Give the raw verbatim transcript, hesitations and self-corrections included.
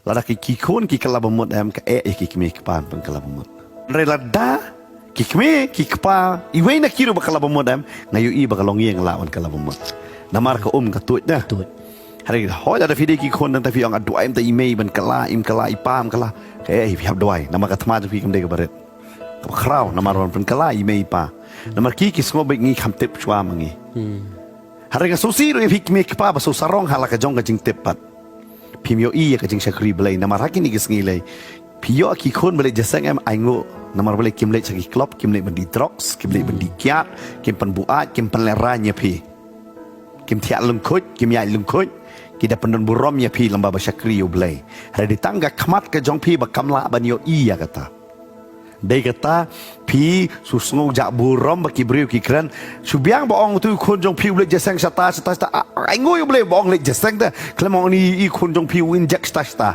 Lada ki, ki khun ki kylla ba mut em, ka eh ïa ki kmie ki kpa ban kylla ba mut. Hynrei lada ki kmie ki kpa iwei na ki ruh ba kylla ba mut em, nga ïohi ba ka long ïa nga lah ban kylla ba mut. Namar ka um ka tuid na. Tuid. Hynrei hooid lada phi dei ki khun, nangta phi ong, a duwai ym ta i mei ban kylla, im kylla i pa, im kylla. Ka eh ïa phi hap duwai. Namar ka thma jong phi kam dei kaba rit, kaba khraw, namar ban pynkylla i mei i pa. Namar ki, ki sngewbha ngi kham tip shuwa ma ngi. Hynrei nga sngewsih ruh ïa phi kmie kpa ba sngewsarong ha la ka jong ka jingtip pat. Phim ïohi ïa ka jingshakri Blei, namar ha kine ki sngi lei phi ïoh ki khun ba leit jingïaseng em, ainguh, namar balei? Kim leit sha ki club, kim leit ban die drugs, kim leit ban die kiad, kim pynbuaid, kim pynlehraiñ ïa phi. Kim thiah lyngkhuid, kim ïaid lyngkhuid, ki da pyndon burom ïa phi lyngba ba shakri ïa u Blei. Hynrei dei tang ka khmat ka jong phi ba kam lah ban ïohi ïa kata. Dei kata, phi shu sngew jah burom ba ki briew ki kren. Shu biang ba ong utu u khun jong phi u leit jingïaseng shata shata shata. A, ainguh ïa u Blei ba ong leit jingïaseng te. Khlem ong ïa i khun jong phi u injek shata shata.